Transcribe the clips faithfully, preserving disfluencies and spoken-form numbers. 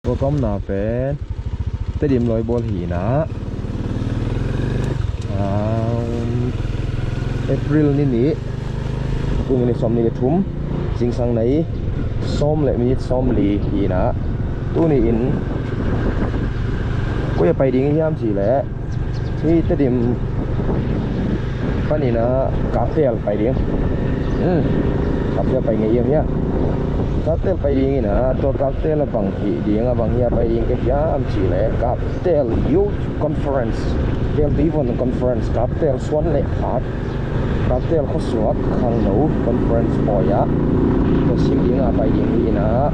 Tua ka omna pen Tedim lawi bawl hi inah, um, April ni nih, kum nih sawm nih le thum, zingsang nai sawm le minit sawm li hi inah, tuni in koi a pai ding hiam cih leh hih Tedim panin ah Kaptel pai ding. Hmm. Kaptel pai ngei hiam hia? Kaptel pai ding inah, tua Kaptel a bang hih ding a, bang hia pai ding ka hiam cih leh Kaptel Youth Conference, Tel Tivon Conference, Kaptel suan le khat, Kaptel khuasuak khangno conference pawi ah tua sim ding a pai ding hi inah.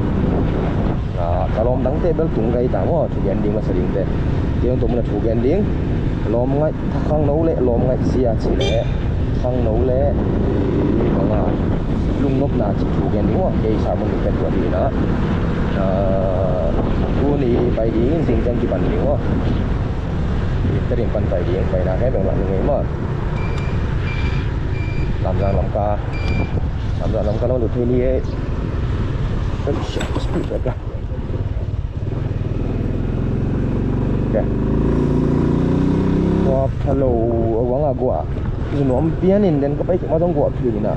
Ah, ka lawm dangte bel tung gai ta maw, thugen ding masa dingte. Kei hong tua mun a thugen ding. Lawm ngaih khangno le lawm ngaih sia cih leh khangno le, eh, bang a, lungnopna cih thugen ding maw. Kei sermon ding pen tua hi inah. Ah, tuni pai ding, zingciang kipan ding maw. Tedim pan pai ding, paina khempeuh lah ding hi maw. Lamzang lam ka, Lamzang lam ka lam lut thei ni e. Speed break la. Ok. Tua pha lo a guang a guah. Zu nuam pian in den ka pai kik ma zong guah phial inah.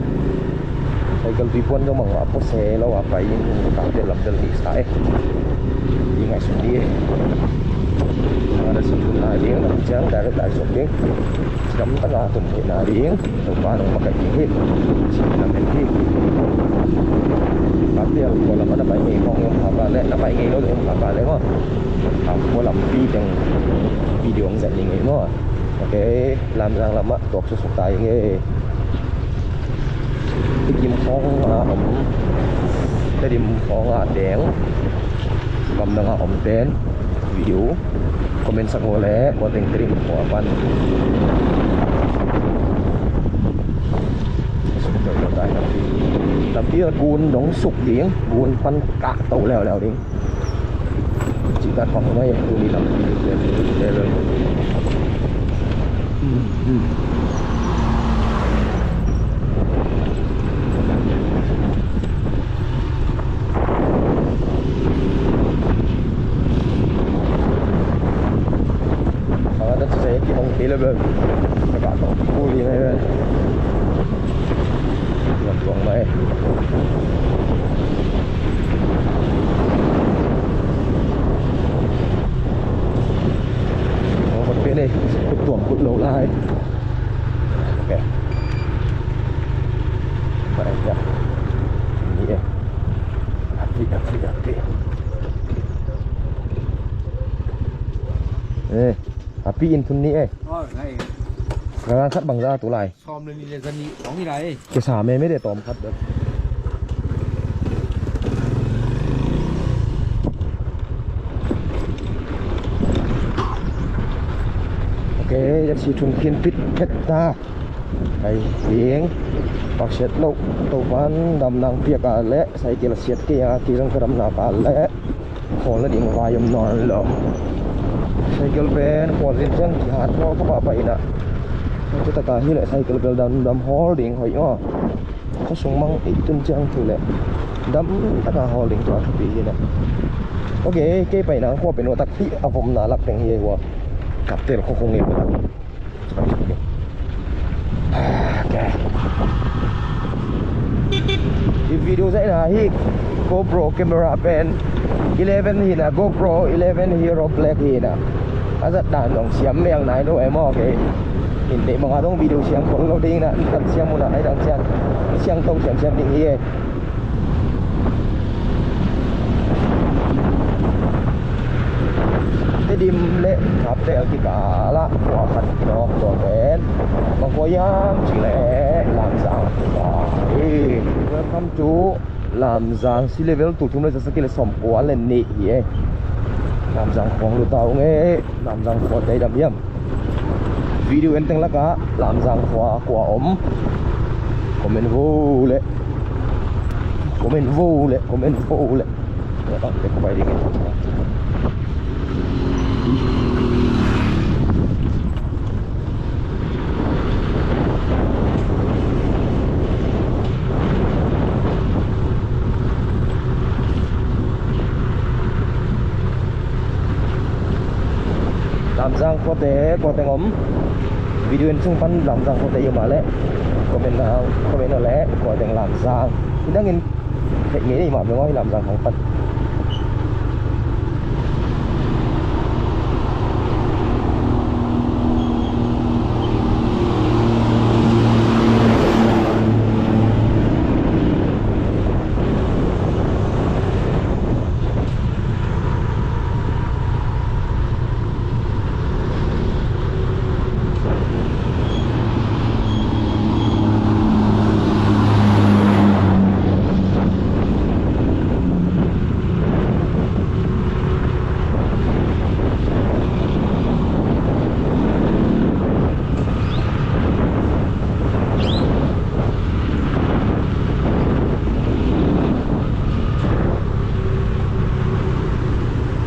Cycle tui puan zong mang a pua se lo a pai in ka te lam del ni sa e. Di ngai sung di e. Ang ada sung tun na ding, ang ciang direct lai sung ding. Lam tanga tun he na ding. Topa nong makaih ding hi. Cih lam en hi. Kaptel kua lam a na pai ngei mawng i om pha pah leh, na pai ngei lo i om pha pah leh maw. Kua lampi teng video hong zat ning ei maw. Ok, Lamzang lamah tuak susuk ta ing ei. Tedim khawng a om, Tedim khawng a deng, gamdang a om ten video comment sak ngawh leh, kua teng Tedim khua pan. Lampi a gun dong suk ding, gun pan kah to leuleu ding. Cih kat khawng mai, tuni lampi leuleu. Hmm, hmm. Ang adat sa saya, kimang pila ba? Nagkakakuli na yun. Kimang tuwang na eh. Ang pagpili, kut tuwang kut low lai. Ok. Pareha. Ini eh. Api, api, api. Eh, api in tun ni eh. Oh, ngai. Gangan khat bangza tu lai. Som le ni le zani, ong i lai. Kisa me me de tom khat de. Ok, ya si thun khin pit phet ta. Ai, ing. Pak siat lo, to pan dam nang piak a le, cycle siat ke ya, ki zong ka dam na ka le. Khawl nading vai om nawn lo. Cycle pen khawl zin ciang kihat nawn ka pahpah inah. Tua taka hi leh cycle bel dam dam hawl ding hoih maw. Khuasung mang ei tun ciang thu leh dam taka hawl ding tua thupi hi inah. Ok, kei pai nang khua pen ua takpi a vom na lak teng hi ei hua. Kaptel khua khung ei hua. Ok. Hih video zaihna hih GoPro camera pen eleven hi inah, GoPro eleven Hero Black hi inah. A zat dan dong siam mel nai lo em, ok. Hih teh bang a dong video siam khol lo ding inah, kan siam un ah, ai dang siam, siam to siam siam ding hi e. Tedim le Kaptel kikal ah khua khat kinawk tua pen bang khua hiam cih leh Lamzang khua hi. Welcome to Lamzang, sea level tul thum le za sagih le sawmkua le nih hi e. Lamzang khua hong lut ta ung e. Lamzang khua tei dam hiam? Video en teng lakah Lamzang khua kua om? Comment vo le. Comment vo le. Comment vo le. Tek pai ding. Lamzang khuate kua teng om, video in sung pan Lamzang khuate i om a leh comment na, comment na leh kua teng Lamzang. Hi dangin theih ngei nei mah beng aw, hi Lamzang khong pan.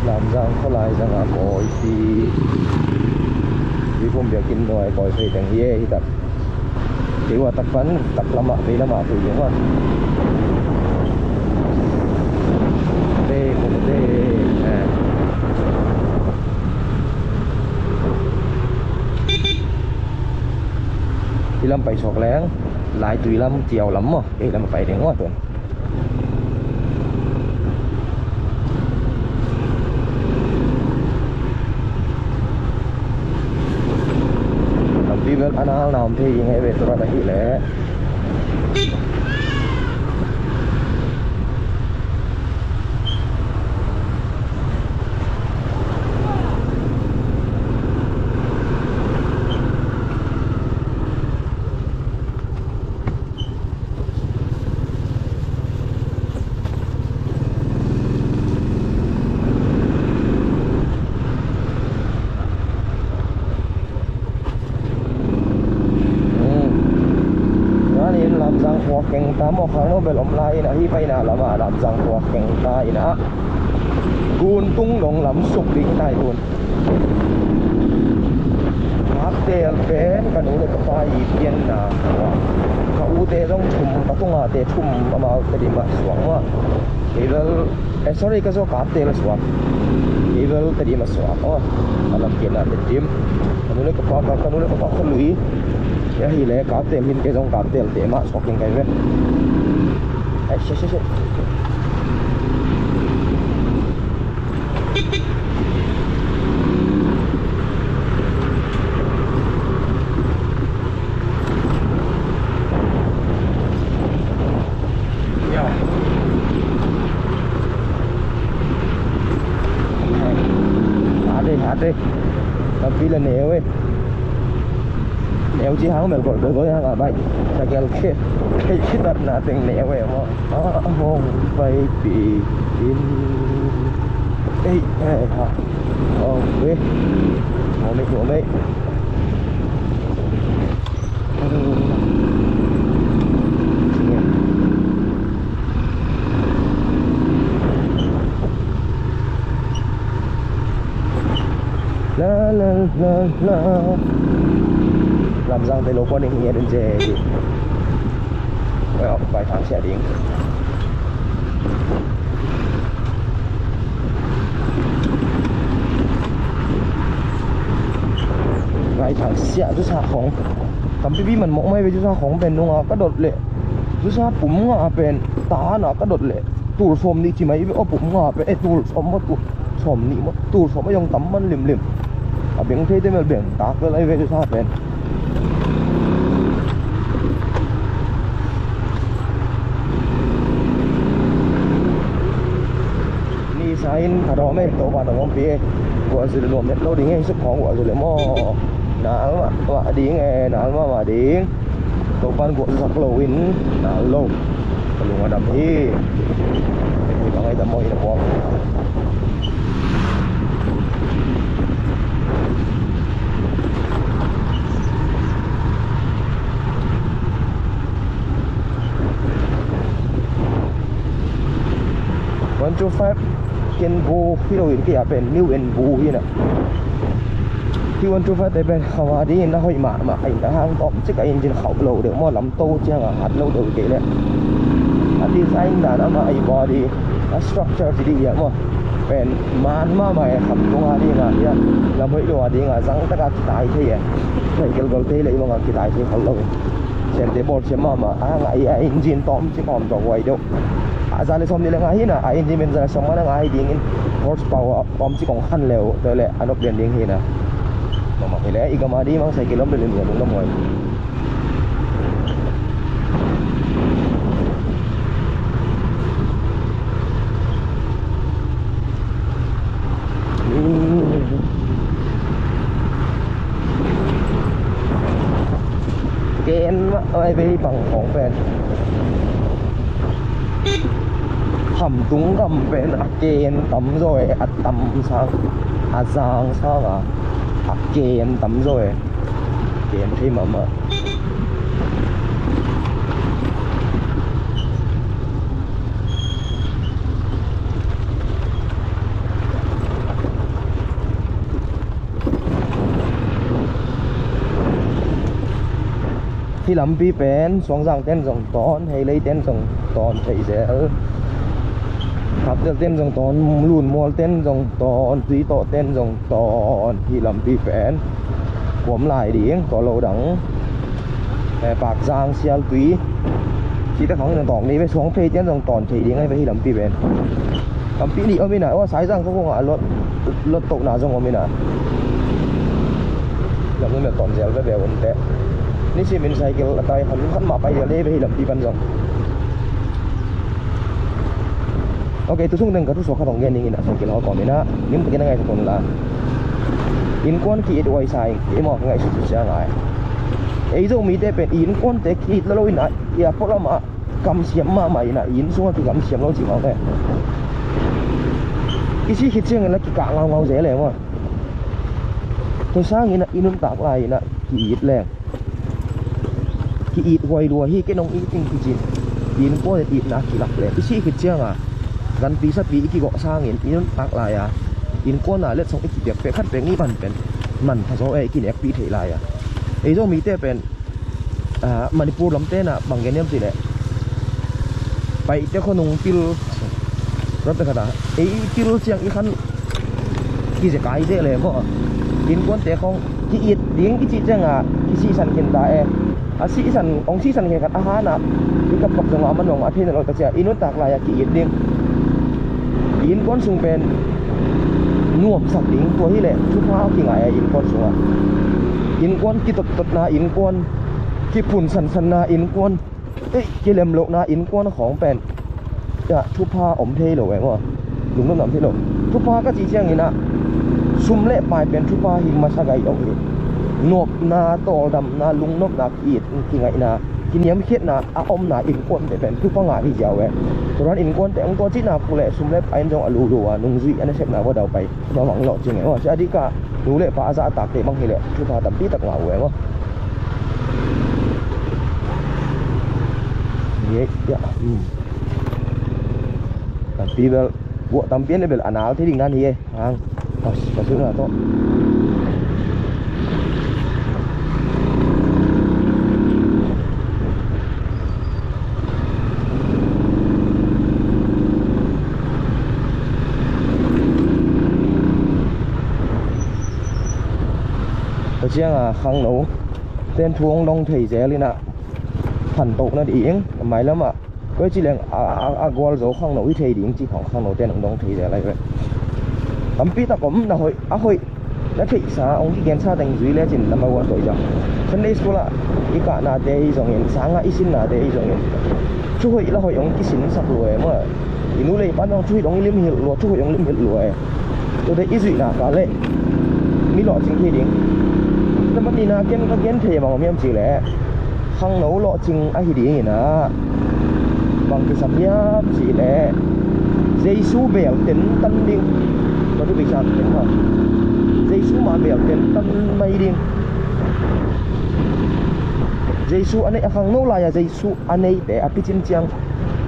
Lamzang khualai zanga kawipi, tuiphum biakinn nuai kawi phei teng hi e, hi tak. Kei ua tak pan tak lamah, vei lamah tui ding ua. Te, te, te. Hi lam pai suak leng, lai tui lam, ciau lam maw, kei lam pai ding ua tun. Lampi bel a nal na om thei ding hi ve, tua ahih leh. Tua in Lamzang khua keng ta maw, khang no bel om lai in, ahi paina lamah Lamzang khua keng ta in ah, Guntung dong lam suk ding ta hi tun. Kaptel pen ka nu le ka pa i pianna ua, ka ute zong thum, ka tunga te thum, amau Tedim ah suak ua. Kei bel, eh, sorry, ka zaw Kaptel ah suak. Kei bel Tedim ah suak ua. A lam kiatna Tedim. Ka nu le ka pa, ka, ka nu le ka pa khualui. Ahih leh Kaptel hi in, kei zong Kaptel te mah suak ding ka hi ve. Ai, shit, shit, shit. Ate, ate. Lampi la neu e. Neu ci hang bel gol, gol, gol hang a bai. Sa gel ke. Kei kitatna teng neu e maw. A hong paipi in. Ei, ei, ha. Ong ve. Nuam ei, nuam ei. La, la, la, la. Lamzang te lo pawh ning ngiat in cia hi. Oi, aw, vai thang siah ding. Vai thang siah, zusa khong. Tampipi man mawk mai ve, zusa khong pen nunga ka dot leh. Zusa pum nga pen, ta na ka dot leh. Tul sawm nih ci mai ve, aw, pum nga pen, eh, tul sawm maw, tul sawm nih maw, tul sawm a zong tam man limlim. A beng thei te mel beng tak lel ahi ve, zusa pen. Ni sa in ka dawm e, Topa na ngawmpi e. Guah zu le nuam het lo ding e, suk khawng guah zu le maw. Nal mahmah ding e, nal mahmah ding. Topan guah zu sak lo in, nal lo. Ka lung a dam hi. Hi bang ai dam maw hi na puak. One two five ken bu hi lo in, kei a pen new en bu hi na. Hi one two five te pen khauh a ding in a hoih mahmah a, in a hang tawm cik a engine khauh lo deuh maw, lam to ciang a hat lo deuh kei leh. A design dan amah a, i body, a structure ci dih hiam maw. Pen man mahmah e, khamtung a ding a, hiah lam hoih lo a ding a, zang taka kitai thei e. Cycle gol thei le i bang a kitai thei khol lo e. Siamte bawlsiam mahmah a, ngai a engine tawm ci khawm tawh huai deuh. A za le sawm ni le ngai hi na, a engine pen za le sawm man a ngai dingin horsepower tawm ci kong khan le uh tawh le a nop lian ding hi na. Mahmah hi le i gam a ding bang cycle om le le nuam ung lam huai. Ken mah ai vei bang khawng pen. Khamtung gam pen a ken tam zaw e, a tam sang, a zang sang a, a ken tam zaw e. Ken thei mahmah. Hih lampi pen Suangzang ten zong tawn, Heilei ten zong tawn thei zel. Khaptel ten zong tawn, Lunmual ten zong tawn, Tuitawh ten zong tawn. Hih lampi pen kuam lai ding, tua lo dang, eh, Pakzang, Sialtui, cite khawng zong tawn ni ve, Suangphei ten zong tawn thei ding ai ve hih lampi pen. Lampi nih om in a, aw, Saizang khua khawng a lot, lot tohna zong om in a. Lam nunmel tawn zel veve un teh. Nisimin cycle a tai khan, khan mah pai zel ei ve hih lampi pan zong. Ok, tu sung teng ka thusuak khat hong gen ning in a, cycle hawl kawm in a, ngim takin a ngaihsak un la. Innkuan ki-it huai sa ing, i mawk ngaihsut sia ngai. Ei Zomite pen innkuante ki-it lo lo in a, i a pualam a, kamsiam mahmah in a, inn sungah kikamsiam lo cih mawk e. I sih khit ciangin la kikah ngaungau zel e maw. Tua sangin a i nuntak lai-in a ki-it leng, ki-it huai lua hi, ken hong it ing kici-in innkuan in itna kilak leng, i sih khit cianga ganpi sapi i kigawh sangin i nuntak lai-a innkuan a letsong i kipiak pek khat pek nih man pen man pha zaw e, i kinekpih theih lai-a. Ei Zomite pen, ah, Manipur lamte na bang gen hiam cih leh, Paite khuanung pil, ram pek khat a ei pil ciang i khan kizekai zeh le maw. Innkuante khawng ki-it ding i cih cianga kisihsan khin ta e. A sihsan, hong sihsan khin khat a hana i kapkap zonga a man hong a theina lo ta cia i nuntak lai-a ki-it ding. Innkuan sung pen nuamsak ding, tua hileh thupha kingai a innkuan sungah. Innkuan kitottotna, innkuan kiphun sansanna, innkuan, eh, kilem lohna, innkuan khawng pen, ah, thupha om thei lo e maw. Lungnopna om thei lo. Thupha ka cih ciangin ah sum le pai pen thupha hi masa gai om hi. Nopna, tawldamna, lungnopna, ki-it, kingaihna, kiniamkhiatna a omna innkuante pen thupha ngah hi ziau e. Tua dan innkuante hong tua cihna pu leh sum le pai in zong a lulu a nungzui a nasepna va dau pai. Tua bang lawhcing e maw. Sia dikah nu le pa a zahtakte bang hileh thupha tampi tak ngah uh e maw. Ye, ya, hmm. Tampi bel, buah tampi an bel a nal thei ding dan hi e. Hang, pas, pasuna tawh. Tua cianga khangno ten thu hong dong thei zel in ah, phantohna ding, a mailam ah, koi ci leng a, a, a gualzo khangno hi thei ding ci khawng khangno ten hong dong thei zel lai ve. Tampi tak om, na hoih, a hoih na theihsa hong kigensa teng zui lecin number one tawh hi ciang. Sunday school ah i kahnate hi zongin, sangah i sinnate hi zongin, thuhoih la hoih hong kisinsak lua e maw. I nu le i pa zong thuhoih hong limhilh lua, thuhoih hong limhilh lua e. Tuate i zuihna ka leh mi lawhcing thei ding. Number nihna ken ka gen thei bang om hiam cih leh, khangno lawhcing ahi dingin ah bang kisam hiam cih leh Jesu beel tentan ding. Tua thu beisak teng kha, Jesu mah beel tentan mai ding. Jesu a nei, a khangno lai-a Jesu a neite a picin ciang,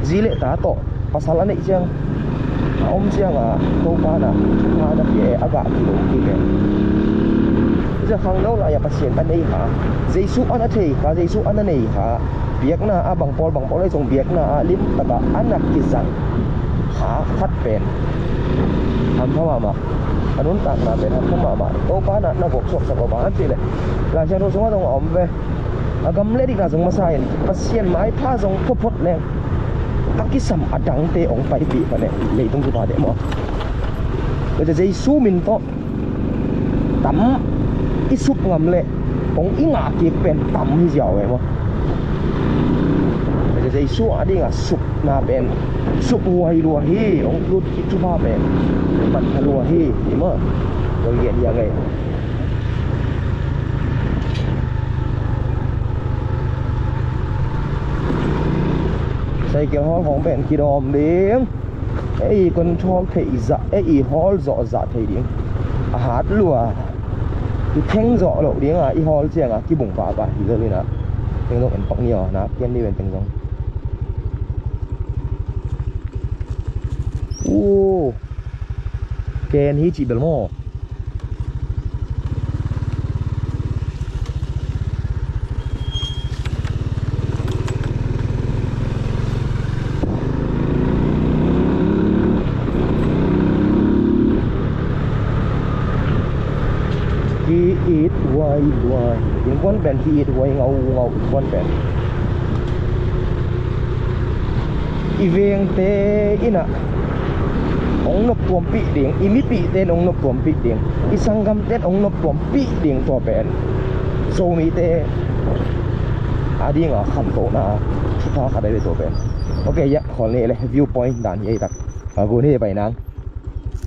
zi le ta tawh pasal a neih ciang, a om cianga Topa na thupha na pia e, a gah kilo kik e. Tua khangno lai-a Pasian a nei kha, Jesu a na thei kha, Jesu a na nei kha, biakna ah bang pawl bang pawl ahi zong biakna ah limtaka a na kizang kha khat pen Hampha mahmah. A nuntakna pen hampha mahmah. Topa na, na vuak suaksak lo bang hang hiam cih leh, Lai Siangtho sungah zong a om ve. A gam le dikna zong masa in, Pasian maipha zong phuaphot leng, a kisam a dangte hong paipih pan e, leitung kiphate maw. Tua ciang Jesu min tawh tam i sup ngam leh hong i ngah kik pen tam hi ziau e maw. Tua ciang Jesu a dingah sup na pen, sup huai lua hi, hong lut i thupha pen manpha lua hi, hi maw. Koi gen hiang ei. Cycle hawl khawng pen kidawm ding. Ei control theih zah, ei hawl zawh zah thei ding. A hat lua. I theng zawh loh ding a, i hawl ciang a kibung pahpah hi lo in a. Teng zong en pak ni aw, nak pian ni ven teng zong. Uh. Ken hi cih bel maw. Ki-it huaihuai. Innkuan pen ki-it huai ngaungau, innkuan pen. I vengte in a hong noptuampih ding, i mipihte in hong noptuampih ding, i sanggamte in hong noptuampih ding, tua pen Zomite a dingah khantohna thupha khat ahi ve tua pen. Ok, ya, khawl ni le, viewpoint dan hi ei tak. A gun hi pai nang.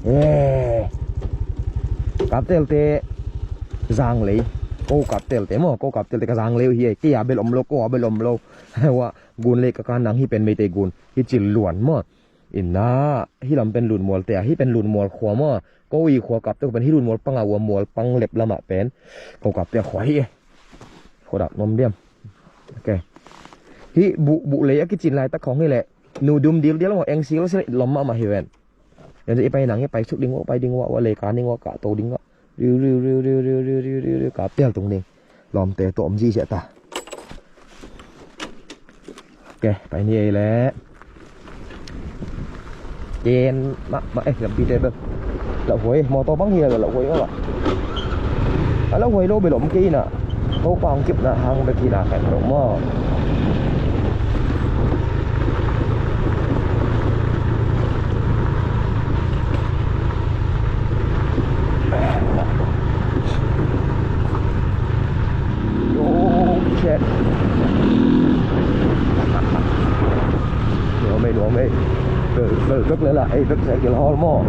Eh. Kaptelte zanglei. Ko kaptelte maw, ko kaptelte ka zanglei uh hi ei. Kei a bel om lo, ko a bel om lo. Hua, gun lei ka kan nang hi pen Meitei gun. Hi cil luan maw. Inna, hi lam pen Lunmual te a, hi pen Lunmual khua maw. Ko i khua kapte pen hi Lunmual panga ua Mual pang lep lamah pen. Ko kapte khua hi e. Khua dak nom diam. Ok. Hi buh, buh lei a kicin laitak khawng hi leh. Nu dum dil dil maw, eng sil sil lom mahmah hi ven. Yan i pai nang hi pai suk ding ua, pai ding ua, ua lei ka ding ua, ka to ding ua. Riu, riu, riu, riu, riu, riu, riu, riu, riu, ka pial tung ding. Lawmte tuah om zi siah ta. Ok, pai ni ei leh. Ken mah, mah, eh, lampi te bel. Lauhuai, mawtaw bang hi a lauhuai mah. A lauhuai lo bel om kei na. Topa hong kipna hang bek hi na khen lo maw. Yo, shit. Nuam ei, nuam ei. Bel, bel, bek le la, ei, bek cycle hawl maw.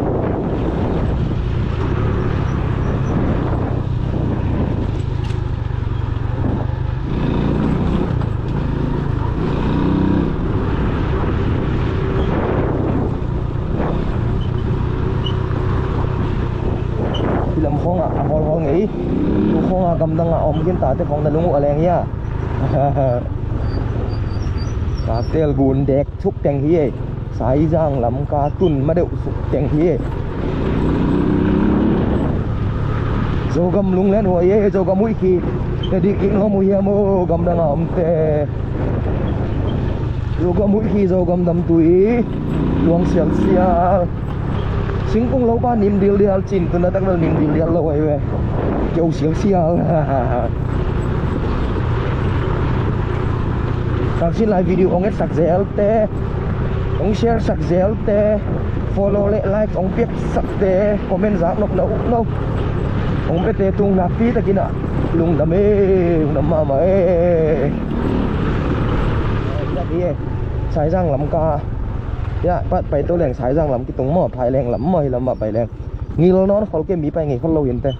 Hi lam khawngah a hawlhawl ngei. Tu khawngah gamdangah a om khin tate khawng na lung uh a leng hia. Kaptel gun dek suk teng hi ei. Saizang lam ka tun ma deuh suk teng hi ei. Zogam lunglen huai ei, Zogam huih khi. Te dik ik nuam uh hiam aw, gamdangah omte. Zogam huih khi, Zogam damtui. Luang sialsial. Singkung lopa nim dildial cin, tun a tak bel nim dildial lo ahi ve. Keu sialsial. Taksin lai video hong etsak zelte, hong share sak zelte, follow le like hong piak sakte, comment zak nop na uh lo. Hong pete tung nakpi takin a lungdam e, lungdam mahmah e. Saizang lam ka. Ya, pat pai to leng Saizang lam kitung maw, Phaileng lam maw, hi lam mah pai leng. Ngil nawn khol kei, mi pai ngei khol lo hi inteh.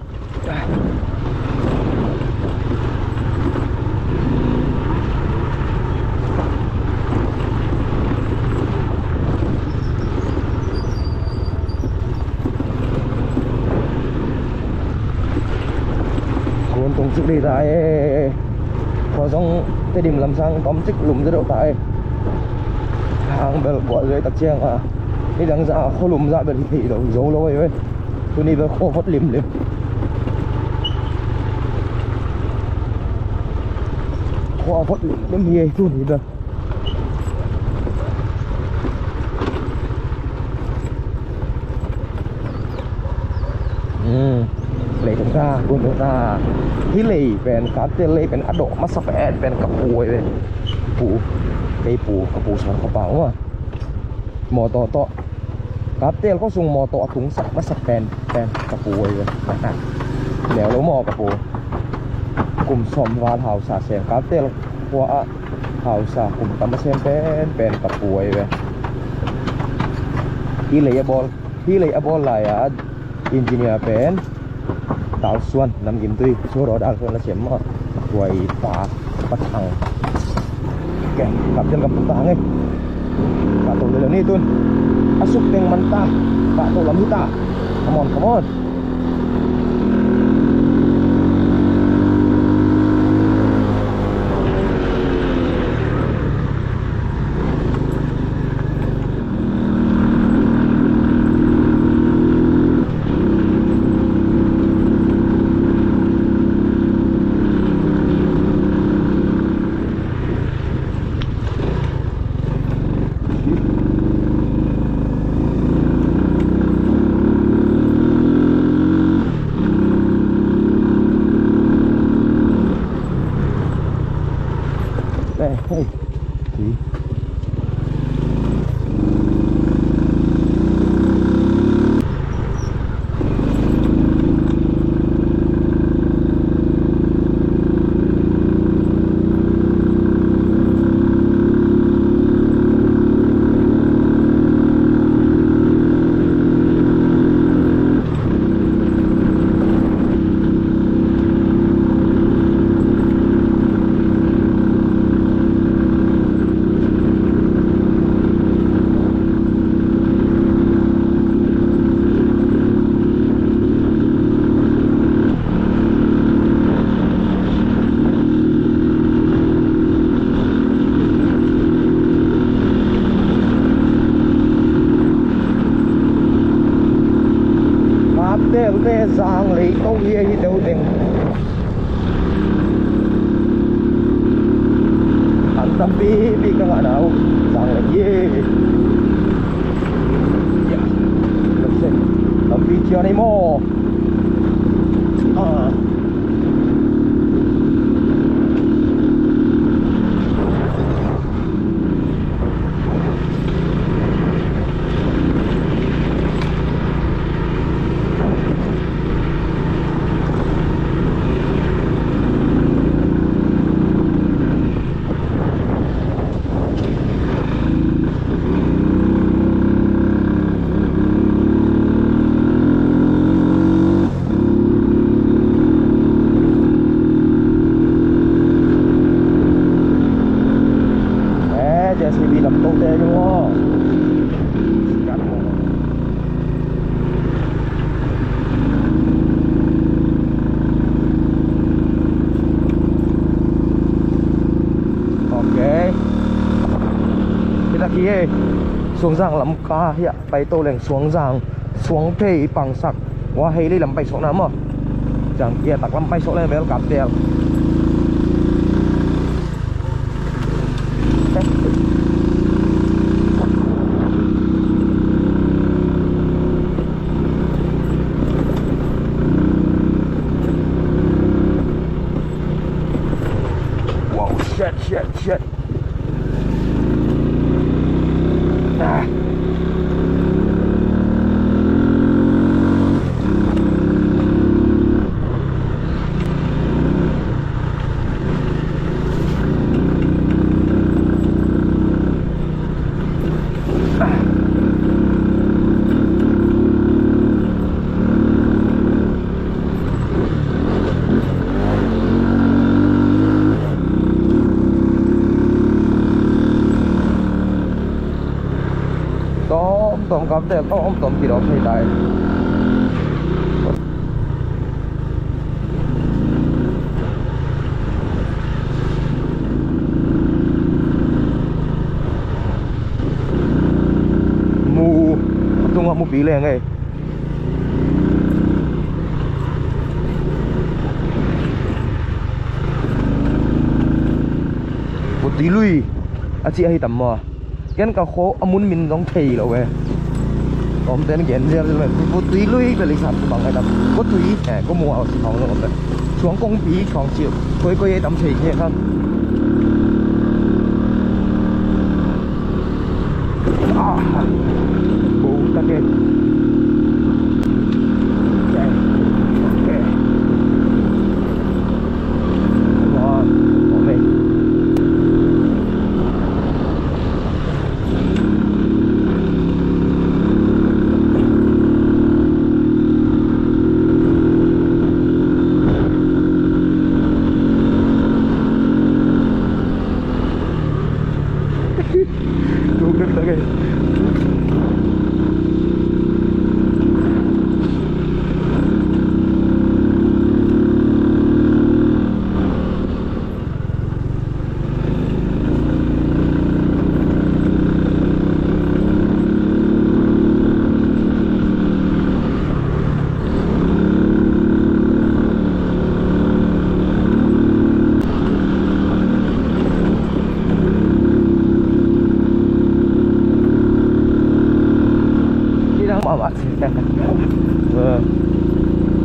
Gun tung cik dei ta e. Khua zong Tedim lamsang tom cik lum zaw deuh ta e. Hang bel kua zoi tak ciang a, nidang zah a khua lum zah bel hi thei lo, zo lo e. Tuni bel khua vot limlim. Khua vot limlim hi e tuni bel. Ka gun ta. Hih lei pen, Kaptel lei pen a dawh masa pen, pen ka pu ahi ve. Pu, kei pu, ka pu Suan Kha Pau maw. Mawtaw tawh, Kaptel khua sung mawtaw a tungsak masa pen, pen ka pu ahi ve. Neu lo maw ka pu. Kum sawm val hausa sem Kaptel khua ah hausa kum tam a sem pen, pen ka pu ahi ve. Hih lei a bawl, hih lei a bawl lai-a engineer pen Dal Suan, Namgimtui, Suro Dal Suan la sem maw. Tua i pa, pa Thang. Ok, Kaptel gam tung ta hang e. Ka to lele ni tun. A suk teng man ta. Ka to lam hi ta. Come on, come on. Hey, hey. Kaptel te zanglei to hi ahi deuh deng. An tampipi ka ngahna uh zanglei hi. Tampi cian ei maw. Ah. Eh, J C B lam to te maw. Ok. Kita ki e. Suangzang lam ka hiah. Pai to leng Suangzang, Suangphei pangsak. Wa hei lei lam pai suakna maw. Ciang kia tak lam pai suak leng bel Kaptel. Wow, shit, shit, shit. Ah. Tawm tawm Kaptel tawm tawm kidawk thei lai. Mu, a tungah mupi leng ei. Puti lui a ci ahi tam maw? Ken ka kho a mun min zong thei lo e. Om ten gen ziau ziau mai, ko tui lui bel i sat ko bang ai tam. Ko tui, eh, ko mual si khong lo om ten. Suang kongpi khong siu. Koi koi ai tam sei khe khang. Ah, bo ta ke. Okay. Okay. Come on. Om ei. Tung dek tak eh. Midang mahmah. Aa,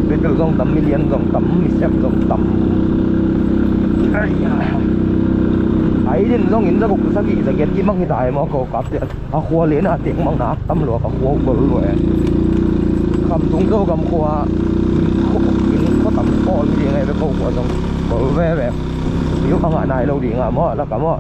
bethel zong tam, milian zong tam, misep zong tam. Ai, din zong in za guk za sagih za giat i mang hi ta hi maw, ko kap te. A khua le na tek mang na tam lua, ka khua gol lua e. Kham tung Zogam khua in khua tam pawl hi ding e, ko khua zong gol veve. Miu a ngah nai lo ding a maw, la ka maw.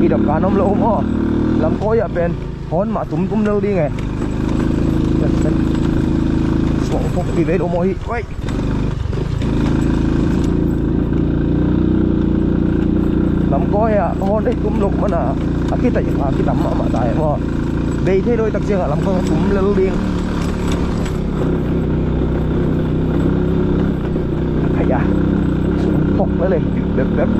Kidop ka nom lo maw. Lamkawi ah pen hon mah tumtum lo ding e. Suang phok ti ve lo maw hi. Wai. Lamkawi ah hon ei tum loh mana a kitai a kidam mahmah ta e maw. Bei thei lo i tak ciangah lamkawi tum lel ding. Ai ya, sung phok lel e, bep bep.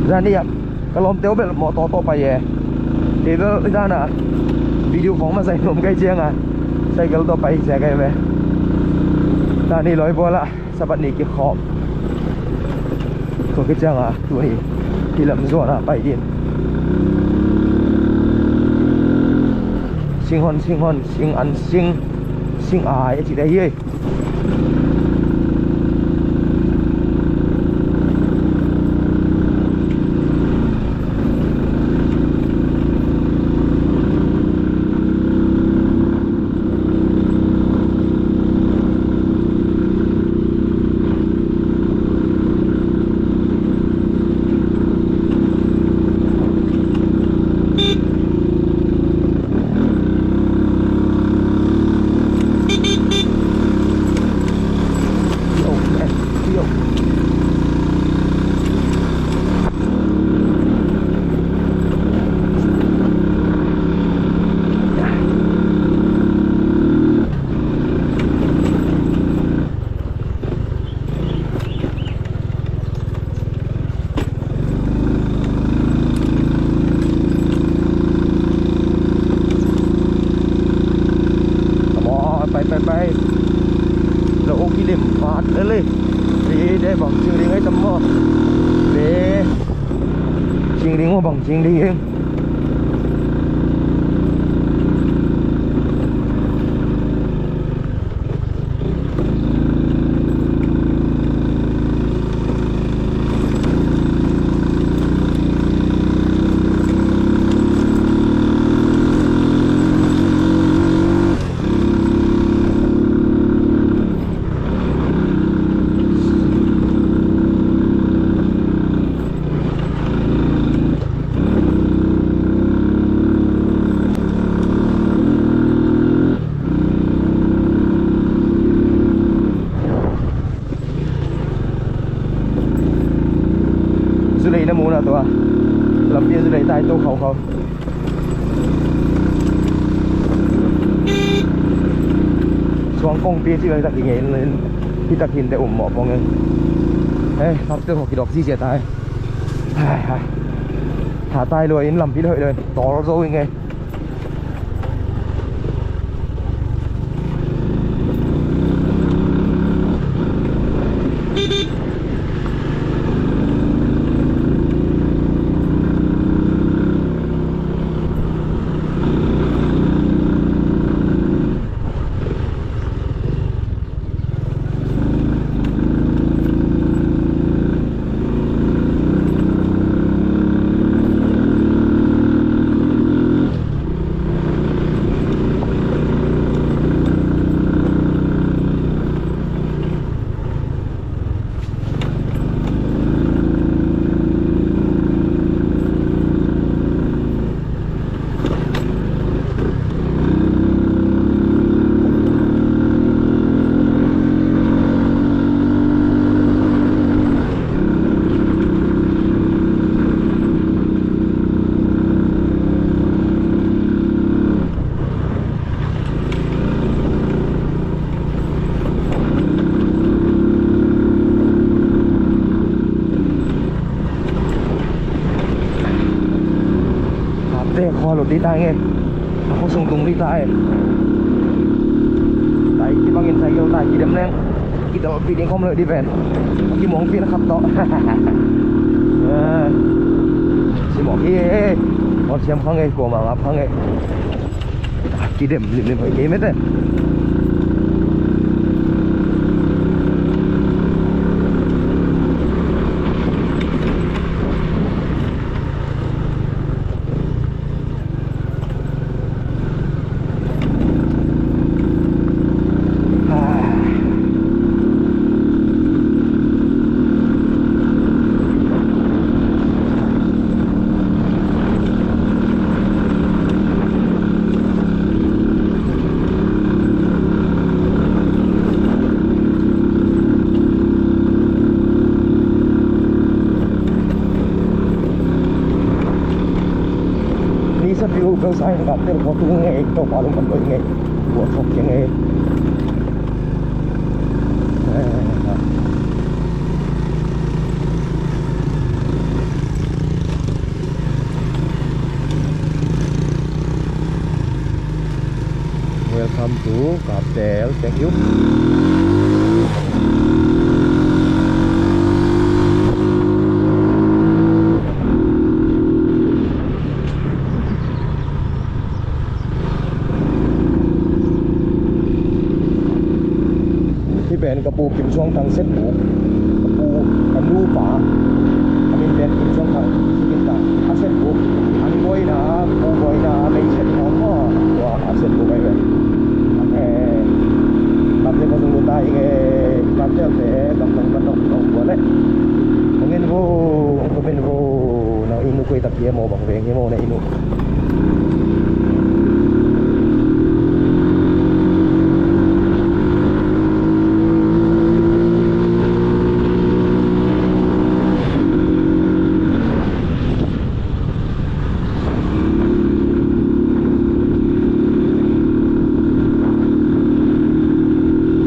Zani ah ka lawmte uh bel mawtaw tawh pai e. Kei bel i dan a video khawng mah zai nuam kei ciang a cycle tawh pai sia kei ve. Zani lawi bual ah Sabbath ni kikhawm. Tua khit ciang a tuni hih lam zuan ah pai ding. Singhon, singhon, sing an, sing, sing ai a cih te hi ei. Come on, pai, pai, pai. Lo kilim vat lele. Ri de bang cing ring ai tam maw. Be. Cing ring maw bang cing ring. Lei tai to khaukhau. Suang kongpi ci lei tak i ngei in, hi tak hin te um mawh pong in. Hei, Kaptel khuak kidawk ziazia tai. Hai, hai. Tha tai lua in lampi lei hoih lei tawl zo i ngei. Hapte khua lut dih ta nge. A khua sung tung dih ta e. Tai kibangin cycle tai kidem leng kidawlpih ding khawm leh dih ven. A kimuangpih na khat tawh. Eh, simawh hi e. Aw siam kha nge, kuamah ngap kha nge. Kidem limlim hoih kei mete. Ni sa piu bel sa in ka tel ko tu nge, to pa lung kan doi nge. Ko thok nge. Welcome to Kaptel. Thank you. Hih pen ka pu Kim Suang Thang set buk, ka pu, ka nu pa, a min pen Kim Suang Thang, si min ta, a set buk, an boina, pu boina, mei set khawng maw, tua a set buk ahi ve. Eh, Kaptel ko sung lut ta i nge, Kaptel te, Kaptel man nong, nong bua le. Hong en vo, hong kum en vo, nang i nu koi tak hi e maw, bang veng hi e maw, na i nu.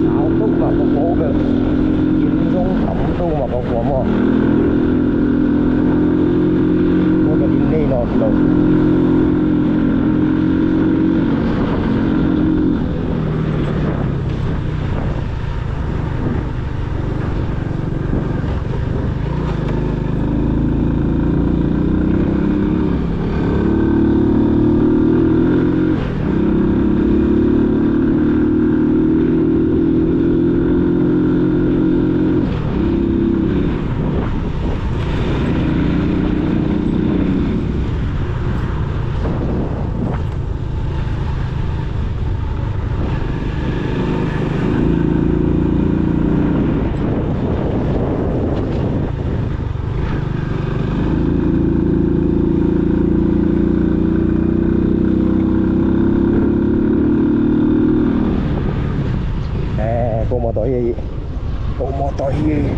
Sau tuk mah ka khua bel. Inn zong tam tuk mah ka khua maw. Khua bel inn nei nawn lo. Eh, ko mawtaw hi. Ko mawtaw hi.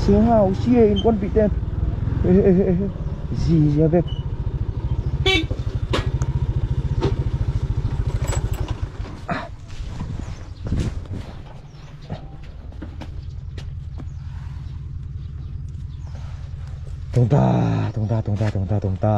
Sing hau sia innkuanpihte. Zizia bek. Tung ta, tung ta, tung ta, tung ta, tung ta.